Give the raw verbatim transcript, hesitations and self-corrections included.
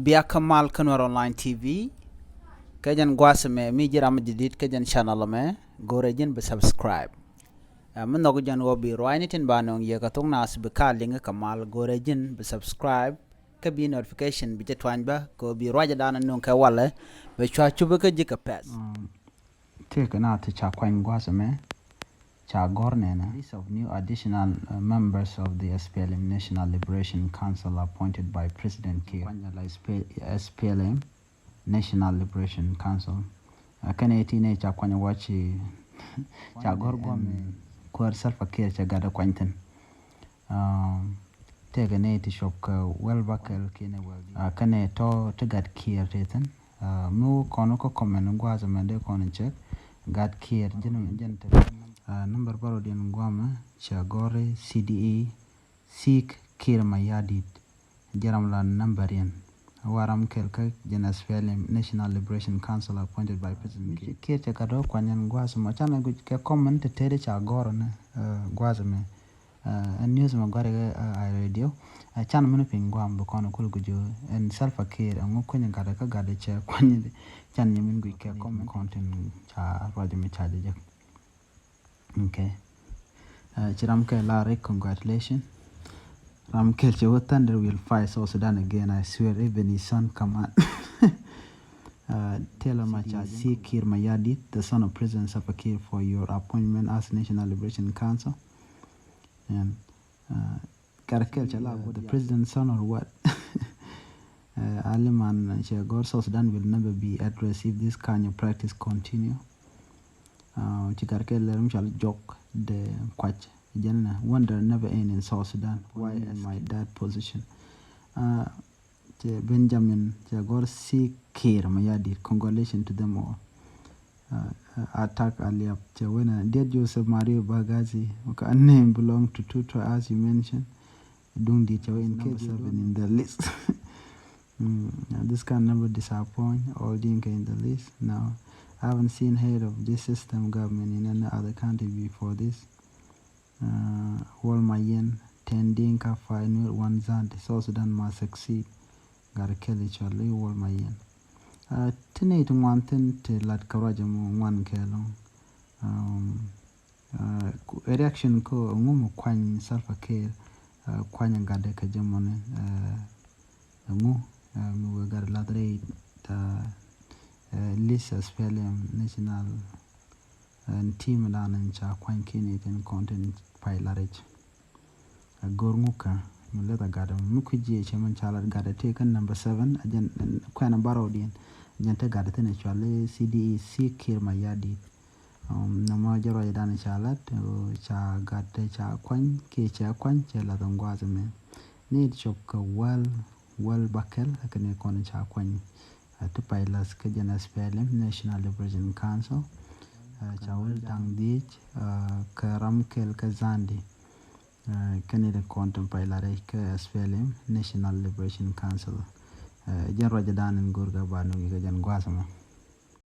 Bia kä mal kä Nuɛr Online T V. Kä jɛn gua̱a̱th ɛmɛ mi ji̱ ram mi jadid kä jɛn channel ɛmɛ, go̱rɛ ji̱n bi subscribe. Mi nhɔk jɛn ɣöö bi ruaacni tin ba nöŋ yɛ kɛ thok naath bi ka liŋ kä mal, go̱rɛ ji̱n bi subscribe kä bi notification bi jɛ tuany bä kɛ ɣöö bi ruacdan nöŋ kɛ walɛ bɛ cua cupä kä ji̱ kɛ pɛ̈th. Tëëkɛ naath ti ca kuany gua̱a̱th ɛmɛ ca gɔ̱r nɛnɛ: List of new additional members of the S P L M National Liberation Council appointed by President Kiir. Kuany la S P L M National Liberation Council. Kɛnɛ ti nɛ ca kuany wä ci ca gɔ̱r gua̱a̱th ɛmɛ kuäär Salva Kiir cɛ gat ɛ kuany thi̱n. Tëëkɛ nɛ ti cop kɛ wäl bäkɛl kiɛ nɛ wäl di̱i̱t. Kɛnɛ tɔ̱ ti gat Kiir ti thi̱n. Mi wä kɔn kä comment gua̱a̱th ɛmɛ dee kɔn cek gat Kiir jɛn jɛn te. Number bärɔwdiɛn gua̱a̱th ɛmɛ cɛ gɔ̱r i̱ C D E, Seek Kiir Mayardit. Jɛ ram la number yɛn. Wa ram kɛl kä jɛn S P L M National Liberation Council appointed by President Kiir. Kiir cɛ gat ɔ kuany ɛn gua̱a̱th ɛmɛ, canɛ guic kɛ comment te tëëdɛ ca gɔ̱r ɛnɛ gua̱a̱th ɛmɛ. Ɛn news mɛ gɔ̱a̱rɛ kä a radio. Can min piny gua̱a̱m bi kɔn kul guic ɛn Salva Kiir ɛŋu kuny gat kä gat cɛ kuany. Can nyɛ min guic kɛ comment kɔn tin ca ruac mi ca jɛ jek. Okay. Ci ram kɛ la rik, congratulation. Ram kɛl cɛ wä, thunder will fire South Sudan again, I swear, even his son come out. Tell him I see Kiir Mayardit, the son of President Salva Kiir, for your appointment as National Liberation Council. And Gat kɛl cɛ la, what, the president's son or what? Ali man cɛ gɔr, South Sudan will never be at rest if this kind of practice continue. Ci gat kɛl lɛ rum cal jɔk de kuac jɛn na wonder never end in South Sudan. Why am I that position? Cɛ Benjamin cɛ gɔr, Seek Kiir Mayardit, congratulations to them all. Attack aliap cɛ wena diet Joseph Mario Bagazi, okay, a name belong to Tutu as you mentioned. Duŋ dit cɛ wena in case seven in the list. This can never disappoint, all Dinka in the list. Now, I haven't seen head of this system government in any other country before this. Wol Mayen, ten Dinka, five Nuer, one Zande. South Sudan must succeed. Gat kɛl i̱ cɔl i̱ Wol Mayen. Ti nɛy ti ŋuan thi̱n ti lat kä ruac ɛmɔ ŋuan kɛɛl ɔ. Reaction kä ɛŋu mi kuany Salva Kiir, kuany gatdɛ kɛ jɛ mɔni, ɛŋu mi wee gat lath rɛy list S P L M national. Ɛn team dan in ca kuany kini tin kɔn tin pay la rɛc. A gor ŋukä mi leth a gat mi kui̱ jiɛ cɛ min ca lat gat a tëë kä number seven a jɛn kuɛn a barɔw diɛn. Jɛn te gat a thin a cual i̱ C D E, Seek Kiir Mayardit. Nɔmɔ jɛ ruac dan ca lat ca gat ca kuany kiɛ ca kuany cɛ lath a ŋuath mɛ. Ni it cop kɛ wäl wäl bakɛl a kɛ ni kɔn ca kuany. Ti pay lath kä jɛn S P L M National Liberation Council. Ca wä da̱ŋ dhiec kä ram kɛl kä Zande. Kɛn i̱ ti kɔn ti pay lath rɛc kä S P L M National Liberation Council. Jɛn ruac dan in go̱r kä ba nuŋ ikä jɛn gua̱a̱th mɛ.